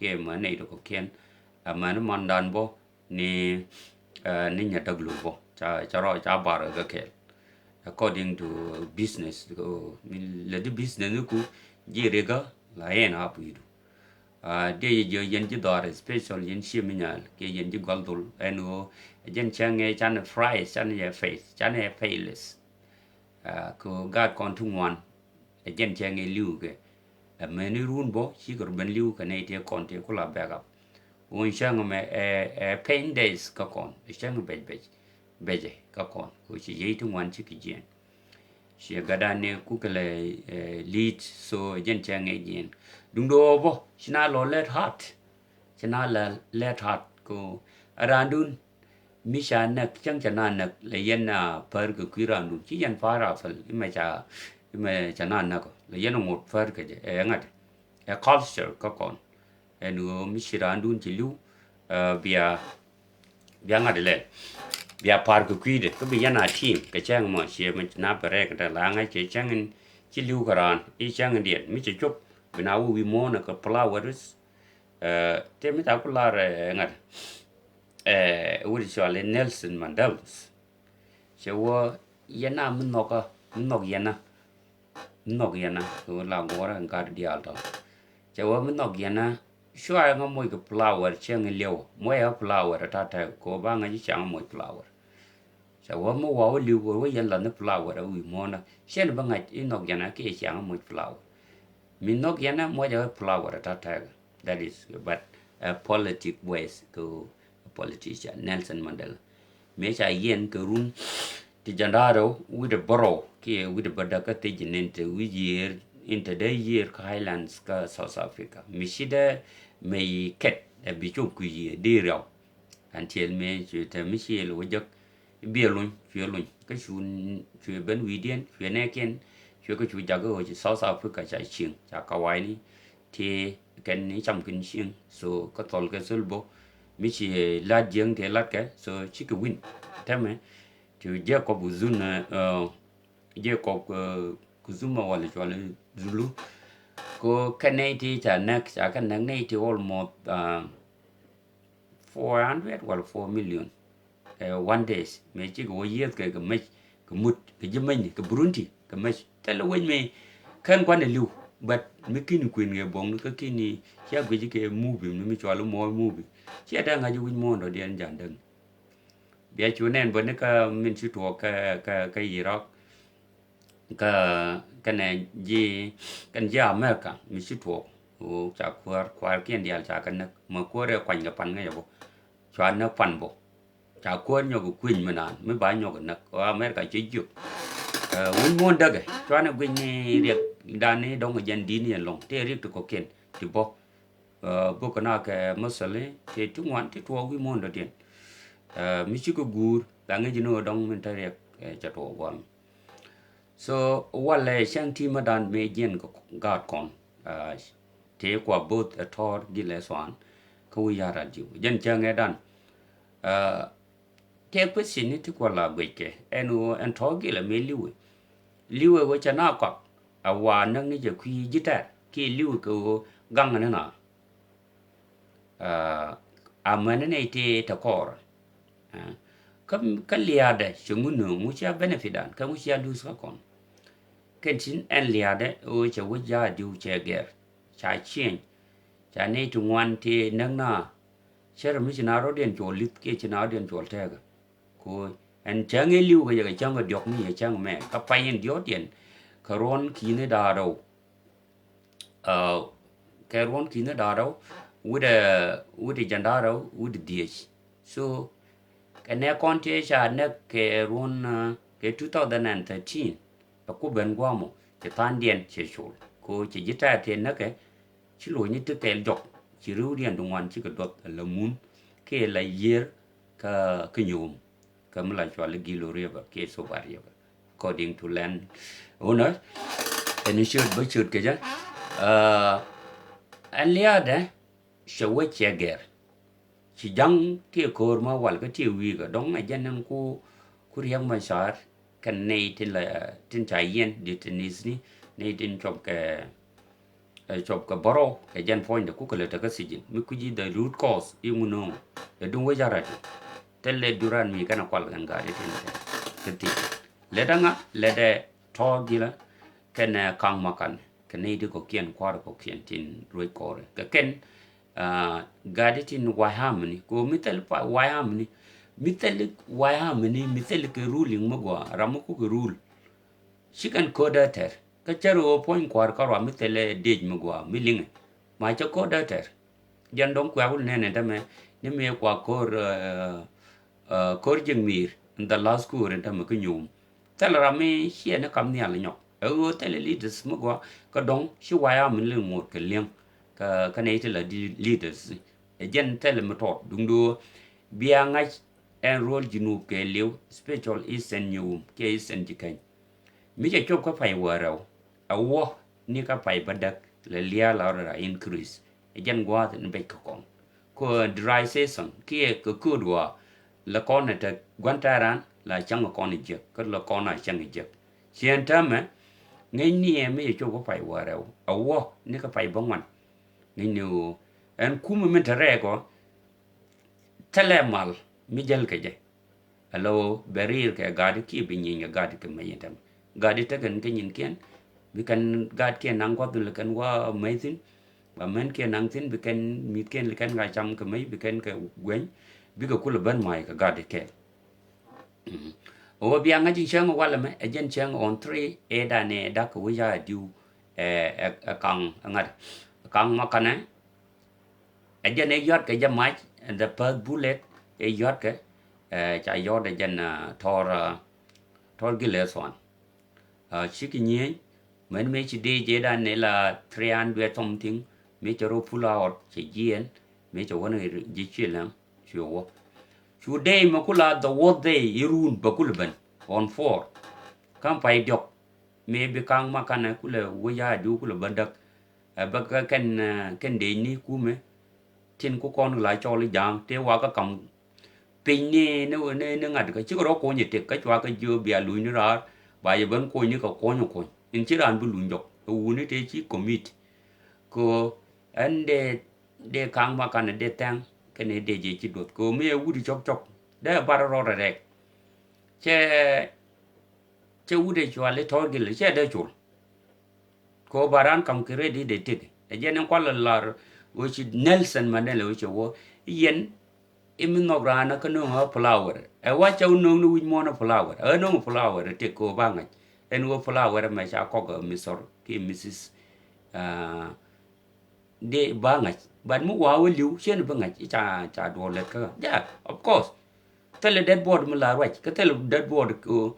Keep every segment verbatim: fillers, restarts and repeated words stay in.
kiɛ män nɛy ti kɔ̱kiɛn. Ɛ män mandan bä ni, ɛ, ni nyɛ däk luk bä ca, ca rɔ ca bar kɛ kɛɛl. According to business, ɔ, mi lɛ di business ni ku ji̱ rikä la yɛn a puidu. Ɛ, diɛ yɛ jiɔ yɛn ji̱ dhɔar, especial yɛn ciɛ mi nyal kiɛ yɛn ji̱ gɔl dhol ɛn ɣöö ɛ jɛn cäŋ ɛ canɛ price, canɛ yɛ face, canɛ yɛ payless. Ɛ, kɛ ɣöö gaat kɔn ti ŋuan ɛ jɛn cäŋ ɛ li̱w kɛ. Ɛ meni run bä cikɛ rɔ ben li̱w kɛ nɛy ti kɔn ti kula backup. Wun cäŋ mɛ ɛ, ɛ pain days kä kɔn, ɛ cäŋ bɛc bɛc, bɛcɛ kä kɔn kɛ ɣöö ci yiey ti ŋuan cikɛ jiɛn. Ciɛ gatdan ni kukɛ lɛ, ɛ, lead, so ɛ jɛn cäŋ ɛ jiɛn. Duŋdɛ ɣöö bä ci na lɔ lɛt heart, ci na lɛ lɛt heart kɛ ɣöö ɛ raandun mi ca näk, cäŋ ca na näk lɛ yɛn a pär kɛ kui̱ raandun ci yɛn pa̱a̱r a päl imɛ ca, imɛ ca na näk lɛ yɛn ŋot pär kɛ jɛ ɛ ŋa̱t ɛ culture kä kɔn. Ɛn ɣöö mi ci raandun ci li̱w, ɛ, bia, bia ŋa̱t lɛl, bia pa̱a̱r kɛ kui̱dɛ kä bi yɛn a team kɛ cäŋ mɔ ciɛ mɛ na bɛ rɛɛk dɛ la ŋa̱c kɛ cäŋ in ci li̱w kɛ raan i̱ cäŋ in diɛn mi ci cop bi na wä wi̱i̱ muɔ̱ɔ̱n kɛ flowers. Ɛ, tëë mi ca ku lar, ɛ, ŋa̱t, ɛ, wut cɔal i̱ Nelson Mandela. Cɛ wä yɛn a mi nhɔkä, mi nhɔk yɛn a, mi nhɔk yɛn a kɛ wä la guɔrɛ ŋa̱t diaal tɔ. Cɛ wä mi nhɔk yɛn a cua ŋa moc kɛ flower cɛ ŋa liɛw moc ɛ flower ɛ ta̱ta̱ kɛ wä ba ŋa ji̱ ca ŋa moc flower. Cɛ wä mi waw li̱w wä wä yɛn lath ni flower ɛ wi̱i̱ muɔ̱ɔ̱n a cɛn bä ŋa̱c i̱ nhɔk yɛn a kiɛ ca ŋa moc flower. Mi nhɔk yɛn ɛ muɔcɛ wä flower ɛ ta̱ta̱. That is, but a politic ways kɛ a politician Nelson Mandela. Mëë ca yɛn kɛ run ti jɛn da̱rɛ wi̱dɛ bärɔw kiɛ wi̱dɛ bädäk kä thiec in te wi̱c yiër in te dee yiër kä Highlands kä South Africa. Mi ci dee mëë kɛt ɛ bi cop kui̱ yiëë di riaw. Until mëë cuɛ te mi ciël wä jek biɛ luny, cuɛ luny kä cu, cuɛ ben wi̱i̱diɛn, cuɛ nɛɛkiɛn, cuɛ kä cu jak ɣöö ci South Africa ca cieŋ, ca kawayni ti kɛn ni cam kin cieŋ. So kä thɔl kɛ thöl bä mi ci lat jiäŋ ti lat kɛ, so cikɛ win. Tɛmɛ ti Jacob Zuma, ɛ, Jacob, ɛ, Zuma wala cual Zulu. Ko kɛ nɛy ti ca näk, ca kɛ näk nɛy ti almost, ɛ, four hundred wala four million. Ɛ, one days. Mëë cikɛ wä yieth kɛ, kɛ mec, kɛ mut, kɛ ji̱ mecni, kɛ Burundi, kɛ mec. Thilɛ wec mëë kɛn kuanɛ li̱w. But mi kini kuën kɛ buɔ̱ŋni, kä kini cia guic kɛ movie, mi, mi cual i̱ muɔ̱ɔ̱c movie. Cia dee ŋa̱c i̱ wi̱c muɔ̱ɔ̱n dɔ̱diɛn ja̱n däŋ. Bia cu nɛn bä ni kä min ci tuɔɔk kä, kä, kä Iraq. Kä kɛnɛ ji̱, kɛn ji̱ America mi ci tuɔɔk. Ɣöö ca kuäär, kuäärkiɛn diaal ca kɛ näk. Mɛ kuäär ɛ kuany kɛ pan ŋäcɛ bä. Cua näk pan bä. Ca kuäär nyɔk kɛ kueny mi naan mi ba nyɔk kɛ näk. Ɣöö America ci jiök. Ɛ, wi̱c muɔ̱ɔ̱n däkɛ cuanɛ guic ni riɛk dan ni dɔ̱ŋ kɛ jɛn di̱t ni ɛn lɔ̱ŋ. Tëë riɛk ti kɔ̱kiɛn ti bä. Ɛ, bä kɛ na kɛ mäthali ti, ti ŋuan ti tuɔɔk wi̱i̱ muɔ̱ɔ̱n dɔ̱diɛn. Ɛ, mi cikɛ guur la ŋäc ni ɣöö dɔ̱ŋ min te riɛk, ɛ, cɛ tuɔɔk gua̱a̱m. So walɛ cäŋ ti mädan mëë jiɛn kɛ gaat kɔn, ɛ, tëë kua bo̱th ɛ tɔ̱r gilɛ thuan kä wi̱i̱ ya̱r radio. Jɛn cäŋ ɛ dan, ɛ, tëë question ni ti kua la guickɛ ɛn ɣöö ɛn tɔ̱r gilɛ mëë li̱wɛ. Li̱wɛ ɣöö cɛ na kɔak a wa näk ni jɛ kui̱ ji̱ tɛr kiɛ li̱wɛ kɛ ɣöö gaŋ ni na. Ɛ, amäni nɛy ti te kɔɔr. Ɛ, kä, kä liaadɛ cɛ ŋun nööŋ ŋu cia benefit an kä ŋu cia lose kä kɔn. Kɛn tin ɛn liaadɛ ɣöö cɛ wä jaat diw cɛ gɛr ca cieny. Ca nɛy ti ŋuan ti näk na cɛ rɛ mi ci na rɔ̱diɛn cuɔl li̱th kiɛ ci na rɔ̱diɛn cuɔl tɛɛkä. Ko ɛn cäŋ ɛ li̱w kɛ jɛ kɛ cäŋ kɛ diɔ̱k mi yɛ cäŋ mɛ kä pay in diɔ̱ɔ̱kdiɛn kɛ ruɔ̱n ki̱ni da̱a̱r rɛw. Ɛ, kɛ ruɔ̱n ki̱ni da̱a̱r rɛw wi̱cdɛ, wi̱cdɛ jɛn da̱a̱r rɛw wi̱cdɛ dhieec. So kɛ nɛ kɔn tëë ca näk kɛ ruɔ̱n, ɛ, kɛ two thousand and thirteen. Ɛ ku ben gua̱a̱mɔ cɛ tha̱a̱ŋdiɛn cɛ col ko cɛ ji̱ tɛ̈r tëë näkɛ. Ci lo̱cni ti kɛɛl jɔk ci ri̱wdiɛn ti ŋuan cikɛ duɔth ala mun kiɛ la yiër kä, kä nyuum. Kä mi la cual i̱ Gilo River kiɛ Suba River. According to land owner ɛn ciöt bä ciöt kecä. Ɛ, ɛn liaadɛ cɛ wec cɛ gɛr. Ci ja̱ŋ ti ko̱o̱r ma wal kä ti wi̱i̱ kɛ dɔ̱ŋ ɛ jɛn ɛn ku, ku Riɛk Macar kɛn nɛy tin la, tin ca yiɛn di tin isni nɛy tin cuɔp kɛ, ɛ cop kɛ bärɔw, ɛ jɛn puɔ̱nydɛ kukɛ lɛ tekä sijin mi kui̱ci the root cause i̱ ŋun nööŋ. Ɛ duŋ wec a rat. Thilɛ duran mi kɛn a kual kɛn gaat itin kɛ thi̱n. Lɛt a ŋa, lɛt ɛ tɔ̱ gilä kɛn ɛ kaŋ makan kɛ nɛy ti kɔ̱kiɛn kua̱r kɔ̱kiɛn tin ruec kɔɔri kɛ kɛn. Gaat itin wayamni ko mi thil wayamni, mi thil wayamni mi thil kɛ ruling mi gua ram mi kukɛ rul. Ci kɛn ko̱dä tɛr kä cär ɣöö puɔ̱ny kua̱r kä ruam mi thilɛ dec mi gua mi liŋɛ. Ma cä ko̱dä tɛr. Jɛn dɔ̱ŋ kuɛ wul nɛn in tämɛ ni mëë kua ko̱r, ko̱r ji̱ŋ mi̱i̱r in the last ko̱r in tämɛ kä nyuum. Thilɛ ram mi ciɛ ni kam nhial nyɔk ɛ ɣöö thilɛ leaders mi gua kä dɔ̱ŋ ci wayamni li ŋot kɛ liŋ. Kä nɛy ti la leaders ɛ jɛn thilɛ mi tɔt duŋdu bia ŋa̱c ɛn ruɔl ji̱ nuup kɛ liw special Eastern nyuum kiɛ Eastern ji̱ keny. Mi cɛ cop kä pay wäärɛw ɛ wä ni kä pay bä däk lɛ lia̱a̱ la rɔ ra increase. Ɛ jɛn gua̱a̱th ni bec kä kɔn kɛ dry season kiɛ kɛ kööt ɣɔaa. Lɛ kɔn ɛ te gua̱n tɛ̈ran la cäŋ kɔn ɛ jiäk kä lɛ kɔn a cäŋ ɛ jiäk. Ciɛn täämɛ ŋäcni ɛ mi cɛ cop kä pay wäärɛw ɛ wä ni kä pay bä ŋuan. Ŋäcni ɣöö ɛn kumɛ min te rɛɛk ɔ thilɛ mal mi jäl kɛ jɛ. Alo bɛ riir kɛ gaadi kiɛ bi nyieeny kɛ gaadi kɛ mec in tɛm. Gaadi tekɛn kɛ nyinkiɛn bi kɛn gaadkiɛn naŋ gua̱th lɛ kɛn wa mec thi̱n. Ba mɛnkiɛn naŋ thi̱n bi kɛn mi̱thkiɛn lɛ kɛn ka cam kɛ mec bi kɛn kɛ gueny. Bikɛ kulɛ ben ma̱a̱c kɛ gaadi kɛɛl. Ɣöö bia ŋa̱c in cäŋ walɛ mɛ ɛ jɛn cäŋ on three ëë danɛ dak kɛ wi̱c a diw. Ɛ kaŋ ŋa̱t kaŋ ma kanɛ. Ɛ jɛn ɛ yɔ̱a̱t kɛ jɛ mac the first bullet ɛ yɔ̱a̱t kɛ. Ca yɔ̱a̱t ɛ jɛn tɔr tɔr gilɛ thuan. Cikɛ nyieny mɛn mëë ci dee jɛ dan ni la three hundred something mëë cɛ rɔ pull out cɛ jiɛn mëë cɛ wän ji̱ ci lɛŋ. Cu wä cu dee mɛ kula the worst day irun bɛ kul ben on four. Kam pay diɔk mëë bi kaŋ ma kanɛ kulɛ wä ya diw kulɛ bä däk. Ɛ bä kɛn kɛn dee ni kumɛ tin ku kɔn la cɔl ja̱a̱ŋ tëë wakä kam. Piny ni ni ni ni ŋa̱t kä cikɛ rɔ kuɔny itek kä cua kä jiö bia luny ni raar. Ba yɛ ben kuɔny ni kɛ kuɔny kuɔny in ci raan bi luny jɔk ɛ wuni tëë ci commit. Kɛ ɛn dee dee kaŋ ma kanɛ dee thɛŋ kɛn dee jɛ ci duɔth kɛ mi ɛ wut cɔk cɔk dee bar rɔɔd rɛk. Cɛ cɛ wut ɛ cual i̱ tɔ̱r gil cɛ dee col. Kɛ ɣöö ba raan kam kɛ rɛt i̱ dee tëk ɛ jɛn in kual lar ɣöö ci Nelson Mandela ɣöö cɛ wä yɛn. I̱ mi nhɔk raan kä no̱o̱ŋ ɣä flower ɛ wa cɛ wä no̱o̱ŋ ni wi̱c muɔ̱ɔ̱n ɛ flower ɛ no̱o̱ŋ flower ɛ tëk kɛ ɣöö ba ŋa̱c. Ɛn ɣöö flower ɛmɛ ca kɔk ɛ Mister kiɛ Missus Dee ba ŋa̱c but mi wa̱a̱ wä li̱w ciɛn bi ŋa̱c i̱ ca ca duɔl lɛt kä ja of course. Thilɛ dead body mi la ruac kä thilɛ dead body kɛ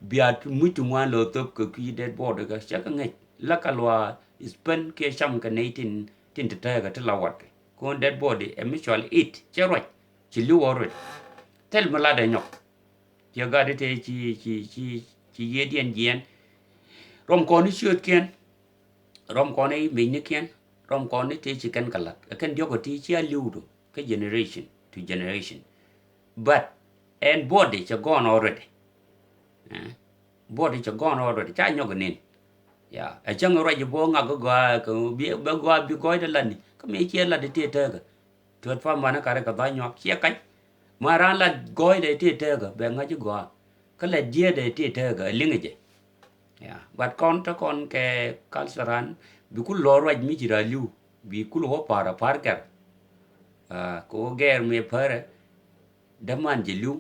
bia muc ti ŋuan lɔ thop kɛ kui̱ dead body kä cɛ kä ŋäc la ka lua spend kiɛ cam kɛ nɛy tin tin ti tɛɛkä ti la watkɛ. Kɔn dead body ɛ mi cual it cɛ ruac ci li̱w ɔ ruac. Thil mi latdɛ nyɔk. Ciɛ gat i̱ tëë ci ci ci ci yiëëdiɛn jiɛɛn. Rɔm kɔn i̱ ciöötkiɛn. Rɔm kɔn i̱ mecnikiɛn. Rɔm kɔn i̱ tëë ci kɛn kɛ la̱t ɛ kɛn diɔ̱k ɛ ti ci a li̱wdu kä generation to generation. But ɛn body cɛ gɔn already. Body cɛ gɔn already ca nyɔk ɛ nin. Ya ɛ cäŋ ruac i̱ bo̱o̱ ŋak i̱ gɔaa kɛ bɛ gɔaa bi gɔɔydɛ la̱tni kä mëë ciɛ la̱t i̱ tëë tëëkä. Tuɔt pam banä karɛ kɛ dhɔ̱a̱c nyuak ciɛ kac. Ma raan la gɔɔydɛ ti tëëkä bɛ ŋa̱c i̱ gɔaa. Kä la jiäätdɛ ti tëëkä ɛ liŋ ɛ jɛ. Ya but kɔn te kɔn kɛ culture ran bi ku lɔɔr ruac mi ci raa li̱w bi ku lɔ wä pa̱a̱r a pa̱a̱r kɛr. Kɛ wä gɛɛr mëë pärɛ däman jɛ li̱w.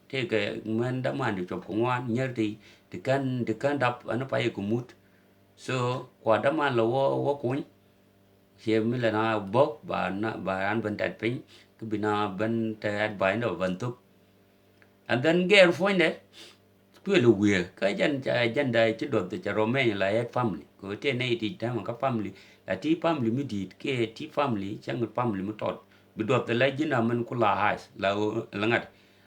Tëëkɛ män däman ti cuɔp kɛ ŋuan nyär ti ti kän ti kän dap ɛn pay kɛ mut. So kua däman lɔ wä wä kuny. Ciɛ mi lɛ na bä ba na ba an ben tɛt piny kä bi na ben tɛt ba in dɔ ben thop. And then gɛɛr puɔ̱nydɛ kuël wiee kä jɛn ca jɛn da ci duɔth ca romeny la yɛt family kɛ tëë nɛy ti tɛmɛ kä family. La ti family mi di̱i̱t kiɛ ti family cäŋ family mi tɔt bi duɔth la ji̱n a mɛn ku la highest la ŋa̱t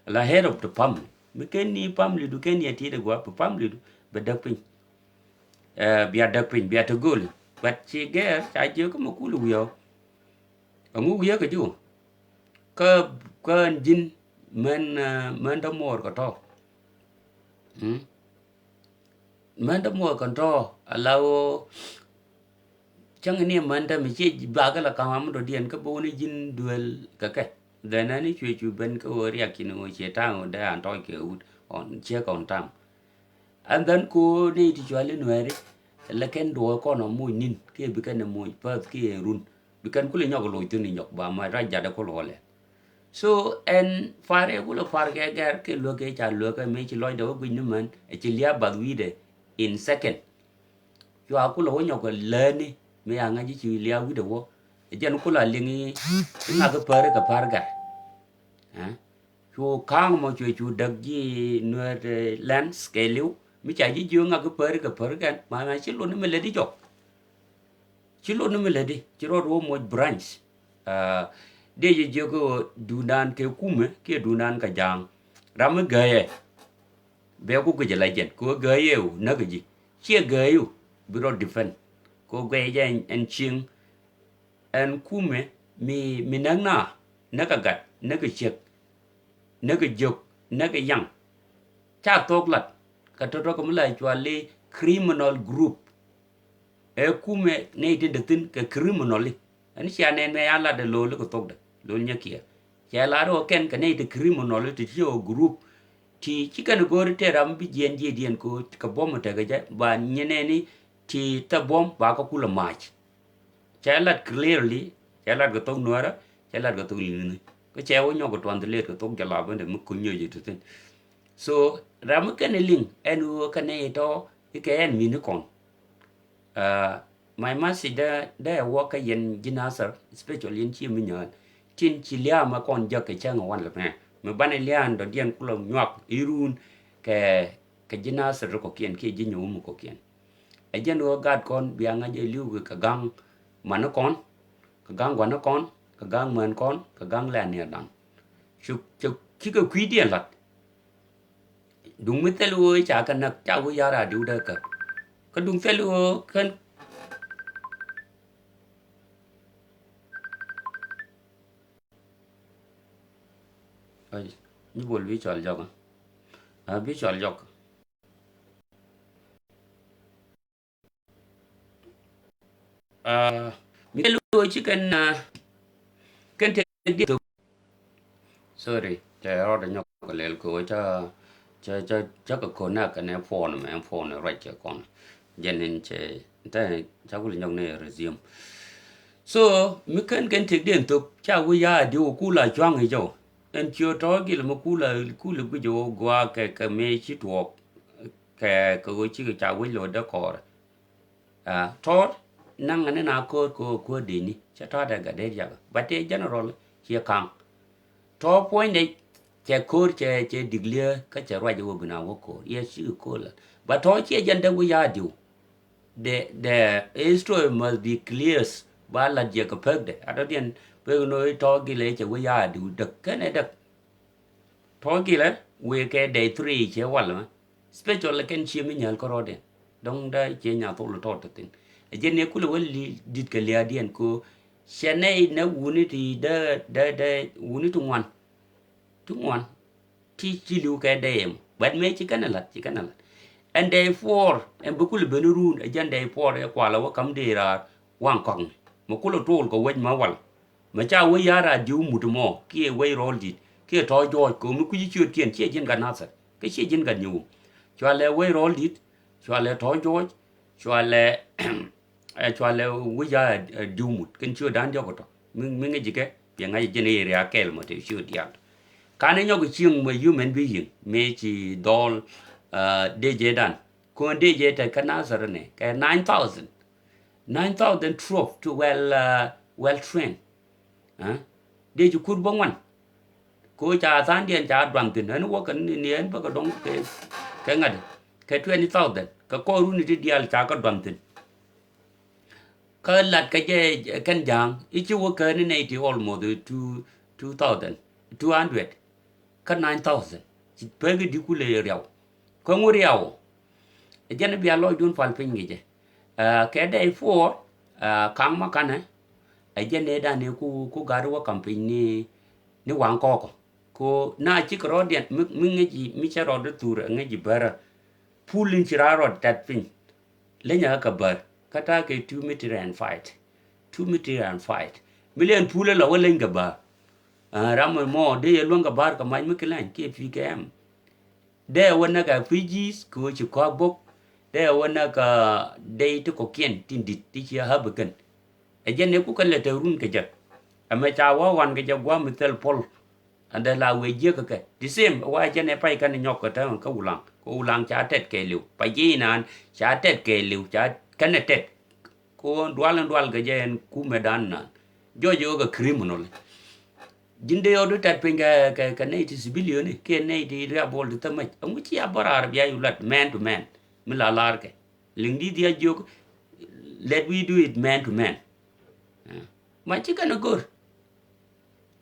la head of the family. Mi ken ni family du ken yɛ ti dɛ gua̱a̱p bi family du bɛ däk piny. Bia däk piny bia te gööli. But ci gɛɛr ca jiök kä mɛ kul wi̱i̱ ɔ. Ɛŋu wi̱i̱ kä ji̱ ɔ kä kä ɛn ji̱n mɛn mɛn dämuɔɔr kɛ tɔ̱. Mɛn dämuɔɔr kɛ tɔ̱ ala ɣöö cäŋ ni män te mi ci bakɛ la ka̱m am dɔ̱diɛn kä bo̱o̱ni ji̱n duel kɛ kɛ. Dhɛn ɛn i̱ cuɛ cu ben kä ɣöö riak ci ni ɣöö ciɛ ta̱a̱ŋ ɣöö dee an tɔc kɛ wut ɔn ciek ɔn ta̱a̱ŋ. And then ko ni ti cuali nuɛri la kɛn duɔɔk kɔn ɔ moc nin kiɛ bi kɛn moc päth kiɛ run bi kɛn kuli nyɔk loc thin inyɔk ba ma rac jadɛ kul ɣɔlɛ. So ɛn far ɛ kul ɛ far kɛ gɛr kɛ luäk kɛ ca luäk kɛ mëë ci lɔcdɛ wä guic ni män ɛ ci lia̱a̱ bath wi̱i̱dɛ in second. Cua kul ɛ wä nyɔk ɛ läni mëë a ŋa̱c ci lia̱a̱ wi̱i̱dɛ wä. Ɛ jɛn kul a liŋ i̱ ŋa̱k i̱ päri kɛ pa̱r gɛr. Ɛ? Cu ka̱a̱ŋ mɔ cuɛ cu däk ji̱ nueet, eh, lens kɛ li̱w mi ca ji̱ jiök ŋak ki päri kɛ päri kɛn ma ma ci lot ni mi lätdi jɔk. Ci lot ni mi lätdi ci rɔɔd wä moc branch. Ah, dee ji̱ jiök duundan kɛ kumɛ kiɛ duundan kɛ ja̱a̱ŋ. Ram mi gääyɛ bɛ ku guic ala jɛn kɛ ɣöö gääyɛ wu näk ji̱ ciɛ gääyu bi rɔɔd defend kɛ ɣöö guic jɛ ɛn cieŋ. Ɛn kumɛ mi, mi näk na näk a gat näk a ciek näk a jiök näk a yaŋ. Ca thok lat kɛ tɔ̱tɔ̱ kɛ mi la cuali criminal group. Ɛ kumɛ nɛy tin te thi̱n kɛ criminal i̱ ɛn cia nɛn mɛ ya lat ɛ lo̱l i̱ kɛ thokdɛ lo̱l nyɛ kiɛ cɛ lat ɔ kɛn kɛ nɛy te criminal i̱ te ci ɔ group. Ti ci kɛn go̱o̱ri tëë ram bi jiɛn jiɛdiɛn ko kɛ buɔ̱m tekɛ jɛ ba nyɛ nɛni ti thɛ buɔ̱m ba kä kulɛ mac. Cɛ lat clearly, cɛ lat kɛ thok nuäärä, cɛ lat kɛ thok li̱ŋni. Kä cɛ wä nyɔk kɛ translate kɛ thok jɛ lap bändɛ mi kuny nyɔc iti thin. So ram mi kɛn liŋ ɛn ɣöö kɛn itɔ ikɛ ɛn mini kɔn. Ah, my message dɛ, dɛ wä kä yɛn ji̱ Nasir, especially yɛn ci mi nyään. Tin ci lia̱a̱ ma kɔn jek kɛ cäŋ wan lɛ mɛ. Mi banɛ lia̱a̱n dɔ̱diɛn kulɛ nyuak irun kɛ, kɛ ji̱ Nasir kɔkiɛn kiɛ ji̱ nyuum kɔkiɛn. Ɛ jɛn ɣöö gat kɔn bia ŋa̱c ɛ li̱w kɛ ga̱ŋ mani kɔn, kɛ ga̱ŋ gua̱ni kɔn, kɛ ga̱ŋ män kɔn, kɛ ga̱ŋ lɛ aniɛrdan. Cuk, cuk, cikɛ kui̱diɛn la̱t. Duŋ mi thil ɣöö ca kɛ näk ca wä ya̱r a diw dee käp. Kä duŋ thil ɣöö kän. Ai, ni bol bi cɔl jɔk. A bi cɔl jɔk. Ah, mi kɛ lo̱o̱ ci kɛn, ah, kɛn te diɛ thok. Sorry, cɛ rɔɔdɛ nyɔk kɛ lɛl kɛ ɣöö ca, ca, ca, ca kɛ connect kɛnɛ phone mɛ, phone ruac kɛ kɔn. Jɛn in cɛ, te ca kul nyɔk ni resume. So mi kɛn kɛn te diɛ thok ca wi̱i̱ ya di wä kula cuaŋ i̱ jɔw. Ɛn ciö tɔ̱ gil mi kula, kula guic wä gua kɛ, kɛ mëë ci tuɔɔk. Kɛ, kɛ ɣöö cikɛ ca wec lo̱o̱dɛ kɔɔrɛ. Ah, tɔɔr naŋ ni na ko̱o̱r ko̱o̱r ko̱o̱r dee ni cɛ tɔɔr dee gat dee riak. But tëë general ciɛ kaŋ. Tɔɔr puɔ̱nydɛ cɛ ko̱o̱r cɛ, cɛ declare kä cɛ ruac wä bi na wä ko̱o̱r. Yɛ cikɛ ko̱o̱r la. But tɔɔr ciɛ jɛn dee wi̱i̱ ya̱a̱ diw. The, the history must be clear. Ba lat jiɛ kɛ pek dɛ. A dɔ̱diɛn pek ni tɔɔr gilɛ cɛ wi̱i̱ ya̱a̱ diw däk. Kɛnɛ däk. Tɔ̱ gilɛ wëë kɛ day three cɛ wal mɛ. Special kɛn cie mi nyäl kärɔɔdɛ. Dɔ̱ŋ dee cie nya thol tɔt thin. Ɛ jɛn ni kulɛ wä li dit kɛ lia̱a̱diɛn ko. Cɛ nɛy nɛ wuni ti dee, dee, dee wuni ti ŋuan. Ti ŋuan. Ti ci li̱w kɛ dee yɛm. But mëë ci kɛn ɛ la̱t, ci kɛn ɛ la̱t. Ɛn day four ɛn bi kulɛ ben run ɛ jɛn day four ɛ kualɛ wä kam dee raar waŋ kɔkni. Mɛ kulɛ tol kɛ wec mɛ wal. Mɛ ca wec ya̱r a diw mut mɔ kiɛ wec rɔl dit kiɛ tɔ̱ jɔɔc kɛ mi kui̱ci ciötkiɛn ciɛ ji̱n gat Nathir kä ciɛ ji̱n gat nyuum. Cua lɛ wec rɔl dit, cua lɛ tɔ̱ jɔɔc, cua lɛ, ɛ, cua lɛ wec ya̱r a diw mut kɛn ciötdan diɔ̱k tɔ mi, mi ŋäc ji̱ kɛ biɛ ŋa̱c ji̱n i̱ riaak kɛɛl mɔ te ciöt diaal. Kanɛ nyɔk cieŋ mɛ human being mëë ci dhɔl, ah, dee jɛ dan. Kɔn dee jɛ te kä Nathir ni kɛ nine thousand. Nine thousand troop ti well, uh, well trained. Ɛ? Dee ci kur bä ŋuan. Ko ca thandiɛn ca duan thin. Ɛn wä kɛ ni, ni ɛn bä kɛ dɔŋ kɛ, kɛ ŋa̱t. Kɛ twenty thousand. Kɛ kɔr runi ti diaal ca kɛ duan thin. Kä lat kɛ jɛ kɛn ja̱a̱ŋ. I̱ ci wä kɛ ni nɛy ti almost two, two thousand, two hundred. Kä nine thousand. Ci pek i̱ di kulɛ riaw. Kä ŋu riaw. Ɛ jɛn i̱ bia lɔcdun pal piny ŋi̱cɛ. Ɛ, kɛ day four, ɛ, kaŋ ma kanɛ. Ɛ jɛn i̱ dan i̱ ku, ku gat wä kam piny ni, ni waŋ kɔɔkɔ. Ko na cikɛ rɔɔdiɛn, mi, mi ŋäci, mi cɛ rɔɔd i̱ thur, ɛ ŋäci bärä. Pul in ci raa rɔɔd tɛt piny. Leny ɛ kä bär. Kä ta̱a̱ kɛ two meter and fight. Two meter and fight. Mi liɛn pulɛ la wä leny kɛ ba̱a̱r. Ram mɔ dee yɛ luäŋ kɛ ba̱a̱r kɛ mac mi ki lany kiɛ P K M. Dee wä näk a P Gs kɛ wä ci kɔak bok. Dee wä näk a dee ti kɔkiɛn tin dit ti ci a ha̱p kɛn. Ɛ jɛn ɛ ku kɛ lɛ te run kɛ jɛ. Ɛmɛ ca wä wan kɛ jɛ gua̱a̱m mi thil pɔl. And then la wee jiäk kɛ kɛ. The same, wa jɛn ɛ pay kɛn nyɔk kɛ tɛm kä Wulaŋ. Kɛ Wulaŋ ca tɛt kɛɛliw. Pa ji̱ inan ca tɛt kɛɛliw, ca kɛn ɛ tɛt. Kɛ ɣöö dual in dual kɛ jɛ ɛn kumɛ dan nan. Jɔc ɣöö kɛ criminal. Ji̱n dee ɣöö di tɛt piny kɛ, kɛ, kɛ nɛy ti civilian ni, kiɛ nɛy ti riabol ti thämäc. Ɛŋu ci a bä raar bia yu lat man to man. Mi la lar kɛ. Liŋ di dhia jiök, let we do it man to man. Eh, ma ci kɛn a gör.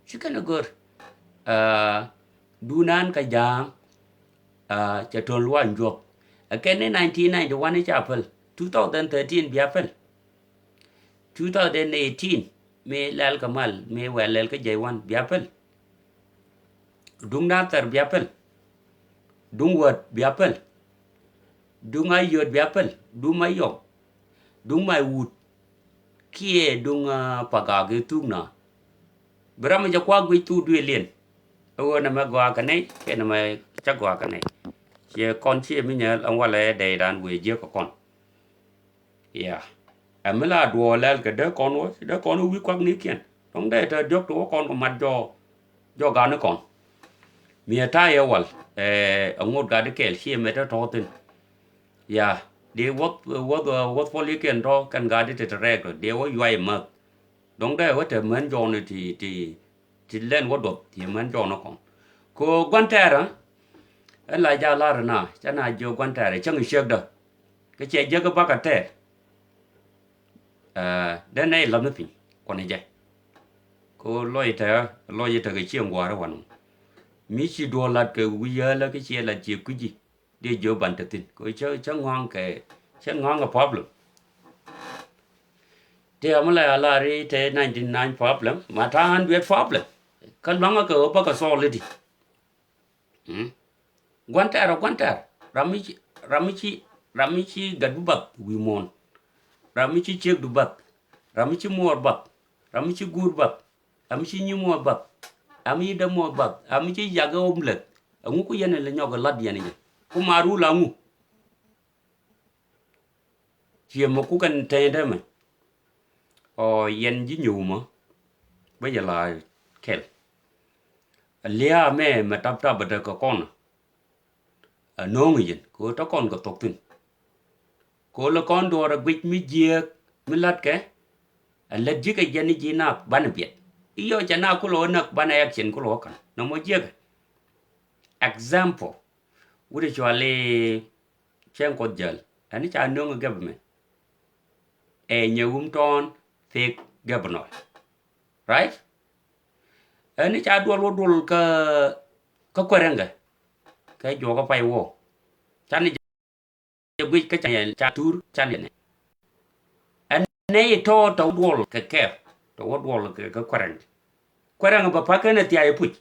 Ci kɛn a gör. Ah, dunan kä ja̱a̱ŋ, ah, cɛ to̱l luac juɔk. Ɛ kɛn ni nineteen ninety-one i̱ ca päl. Two thousand thirteen bia päl. Two thousand eighteen mi lɛl kä mal, mi wɛl lɛl kä jɛy wan bia päl. Duŋ Nathɛr bia päl. Duŋ Wäät bia päl. Duŋ Ayöt bia päl. Duŋ Mayɔk. Duŋ Maiwut. Kiɛ duŋ, ah, Pagak i̱ thuk na. Bi ram mi jɛ kuak guic thuk duëëliɛn. Ɛ ɣöö nɛmɛ gɔaa kɛ nɛy kiɛ nɛmɛ cä gɔaa kɛ nɛy. Ciɛ kɔn ciɛ mi nyɛ ɛn walɛ dɛy raan wëë jiäk kɛ kɔn. Ya. Ɛ mi la duɔɔk lɛl kɛ dee kɔn wä, dee kɔn wä wi̱i̱ kuak nikiɛn. Dɔ̱ŋ dee te diɔ̱k ti wä kɔn kɛ mat jɔɔ, jɔɔ gani kɔn. Mi ɛ ta̱a̱ yɛ wal, ɛ, ɛ ŋot gadi kɛɛl, ci ɛ mɛ te tɔ̱ thi̱n. Ya, dee wäth, wäth, wäth puɔl ikiɛn tɔ̱ kɛn gadi te te rɛɛk tɔ̱, dee wä yuay mäth. Dɔ̱ŋ dee wä te män jɔɔni ti, ti, ti lɛn wä duɔth, ti män jɔɔni kɔn. Ko gua̱n tɛɛrä, ɛ la ja lar na, ca na jiök gua̱n tɛɛrä, cäŋ ciekdä. Kä cɛ jiäk kä bak a tɛɛr. Ɛ, dee nɛy la̱th ni piny kuɔn jɛ. Ko lɔc tɛ, lɔc tɛ kɛ cieŋ gua̱a̱r wanɔ. Mi ci duɔl lat kɛ wi̱i̱ yäälä kä ciɛ lat ciɛ kui̱ci. Dee jiök ban te thi̱n. Ko cä, cä ŋɔaŋ kɛ, cä ŋɔaŋ kɛ problem. Tëë amä la ya lar i̱ tëë ninety nine problem, ma ta̱a̱ hundred problem. Kä luaŋä kɛ ɣöö bä kɛ solve i̱di. Mm. Gua̱n tɛɛr ɔ gua̱n tɛɛr. Ram mi ci, ram mi ci, ram mi ci gatdu bath wi̱i̱ muɔ̱ɔ̱n. Ram mi ci ciekdu bath. Ram mi ci muɔɔr bath. Ram mi ci guur bath. Ram mi ci nyimuɔɔr bath. Ram mi ci dämuɔɔr bath. Ram mi ci yak ɛ homeless. Ɛŋu ku yɛn ɛ lɛ nyɔk ɛ lat yɛn ɛ jɛ. Ku ma rul aŋu. Ciɛ mɛ kukɛn tɛŋdɛ mɛ. Ɔ yɛn ji̱ nyuumä. Bä jɛ la kɛl. Ɛ lia̱a̱ mɛ mɛ tap tap bɛ tekɛ kɔn. Ɛ no̱o̱ŋ yɛn kɛ ɣöö te kɔn kɛ thok thi̱n. Kɛ ɣöö lɛ kɔn duɔ̱ɔ̱r ɛ guic mi jiääk mi la̱tkɛ. Ɛ lät ji̱ kɛ jɛn i̱ ji̱ naath banɛ biɛt. I̱ yɔc cɛ naath kulɛ wä näk banɛ action kulɛ wä ka̱n nɔmɔ jiäkɛ. Example. Wut i̱ cuali cɛŋ kuɔth jäl ɛn i̱ ca nöŋ ɛ government. Ɛ nyɛ wum tɔɔn thiek governor. Right? Ɛn i̱ ca duɔl wä duɔl kä, kä kuɛrɛŋkɛ. Kɛ juɔkä pay wä. Can i̱ jɛ guic kä can yɛn ca tur can yɛn. Ɛn nɛy tɔ̱ tɔ̱ wä duɔl kɛ kɛɛp tɔ̱ wä duɔl kɛ, kɛ kuɛrɛŋ. Kuɛrɛŋ bɛ pa̱k kɛn ɛ thia̱a̱c ɛ puc.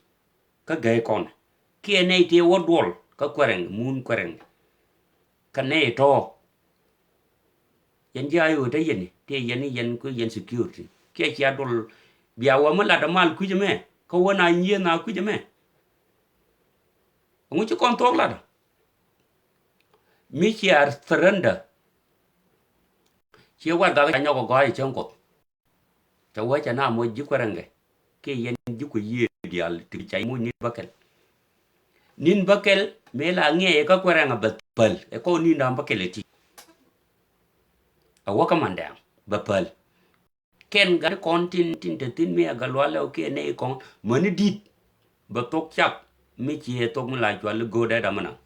Kä gɛy kɔn kiɛ nɛy tëë wä duɔl kä kuɛrɛŋ mun kuɛrɛŋ. Kä nɛy tɔ̱ yɛn ji̱ a i̱ ɣöö te yɛn i̱ tëë yɛn i̱ yɛn kui̱ yɛn security kiɛ cia duɔl. Bia wä mi lat ɛ mal kui̱c ɛmɛ kä wä na nyieth na kui̱c ɛmɛ. Ɛŋu ci kɔn thuɔ̱k latdä? Mi cia surrender. Ciɛ warɛgak ca nyɔk ɛ gɔ̱a̱c ɛ cäŋ kuɔth. Cɛ wee cɛ na moc ji̱ kuɛrɛŋkɛ kiɛ yɛn ji̱ kuɛ yiëë diaal ti ca moc ni̱n bäkɛl. Ni̱n bäkɛl mëë la ŋiɛc ɛ kä kuɛrɛŋ ɛ bɛ päl ɛ kɔn ni̱n da̱a̱m bäkɛl ɛ ti. Ɛ wä kä mandɛɛŋ bɛ päl. Kɛn gat kɔn tin, tin te thi̱n mi a gat lualɛ ɔ kiɛ nɛy kɔn mäni di̱t. Bɛ thok cak mi ciɛ thok mi la cual i̱ go̱o̱dɛ dam mi naŋ.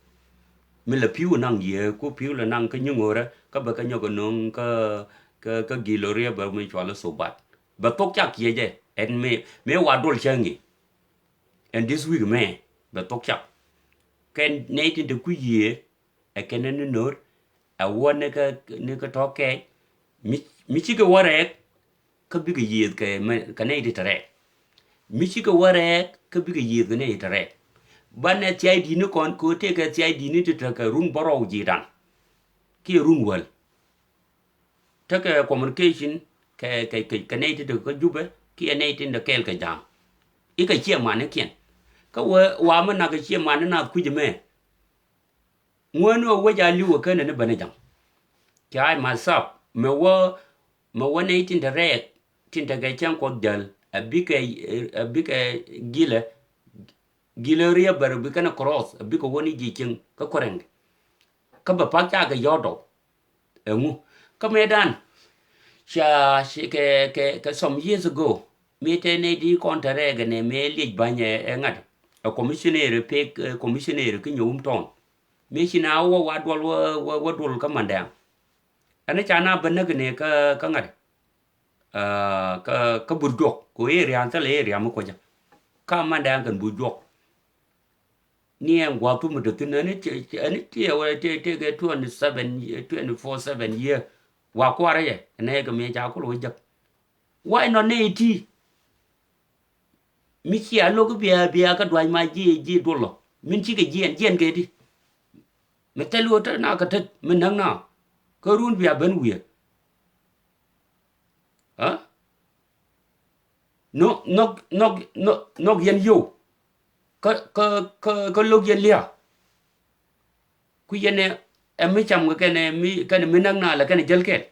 Mi lɛ pi̱w naŋ yiëë ku pi̱w lɛ naŋ kä nyiŋo̱rä kä bɛ kɛ nyɔk ɛ no̱o̱ŋ kä, kä, kä gil ɔ riɛ bɛ mi cual i̱ sobat. Bɛ thok cak kiɛ jɛ ɛn mi, mi wa dol cäŋ i̱. Ɛn this week mɛ bɛ thok cak. Kɛn nɛy tin te kui̱ yiëë ɛ kɛn ni no̱r ɛ wä ni kä, ni kä tɔ̱ kɛɛc. Mi, mi cikɛ wä rɛɛk kä bikɛ yiëëth kɛ mɛ, kɛ nɛy ti te rɛɛk. Mi cikɛ wä rɛɛk kä bikɛ yiëëth kɛ nɛy ti te rɛɛk. Banɛ thia̱a̱c di̱t ni kɔn kɛ ɣöö tëëkɛ thia̱a̱c di̱t ni ti tekɛ run bärɔw ji̱ da̱ŋ kiɛ run wäl. tekɛ communication kɛ, kɛ, kɛ, kɛ nɛy ti te kä Jubɛ kiɛ nɛy tin te kɛɛl kɛ ja̱a̱ŋ. I̱ kɛ ciɛ manikiɛn. Kä wee wa mi nak kɛ ciɛ mani nath kui̱c ɛmɛ. Ŋuäni ɣöö wec a li̱w ɛ kenɛ ni ben ɛ ja̱ŋ. Ca i̱ mathap mɛ wä, mɛ wä nɛy tin te rɛɛk tin te kɛ cäŋ Kuɔth jäl a bikɛ, a bikɛ gilɛ, gilɛ riɛp bɛr bi kɛn ɛ cross a bikɛ wä ni ji̱ cieŋ kä Kuɔrɛŋ. Kä bɛ pak ca kɛ yɔ̱ɔ̱t dɔw. Ɛŋu? Kä mëëdan ca ci kɛ, kɛ, kɛ some years ago, mëë te nɛy di kɔn te rɛɛk ɛnɛ mëë liec ba̱ny ɛ, ɛ ŋa̱t, ɛ commissioner pek, ɛ commissioner kä Nyɛwum town. Mëë ci na wä wa duɔl wä, wä, wä duɔl kä Mandɛŋ. Ɛn ca na bä näk ɛnɛ kä, kä ŋa̱t, ɛ, kä, kä Burjuɔk kɛ area, thilɛ area mi kuɔcä. Kä Mandɛŋ kɛn Burjuɔk. Ni ɛn gua̱a̱th thum mi te thi̱n, ɛn ti, ɛn ti ɛ wä ti, ti kɛ twenty seven, twenty four seven year. Wa kuarɛ yɛ ɛn ɛ kɛ mi ca kul wä jäk. Why not nɛ iti? Mi cia lo̱k bia, bia kä dua̱c ma ji̱, ji̱ duɔl lɔ. Min cikɛ jiɛn, jiɛn kɛ ti. Mi thil wä te na kɛ tet, mi näk na. Kä run bia ben wiɛ. Ɛ? Nhɔk, nhɔk, nhɔk, nhɔk, nhɔk yɛn yio̱w. Kä, kä, kä, kä lo̱k yɛn lia̱a̱. Ku yɛn ɛ, ɛ mi cam kɛ kɛn ɛ mi, kɛn ɛ mi näk na lɛ kɛn ɛ jäl kɛn.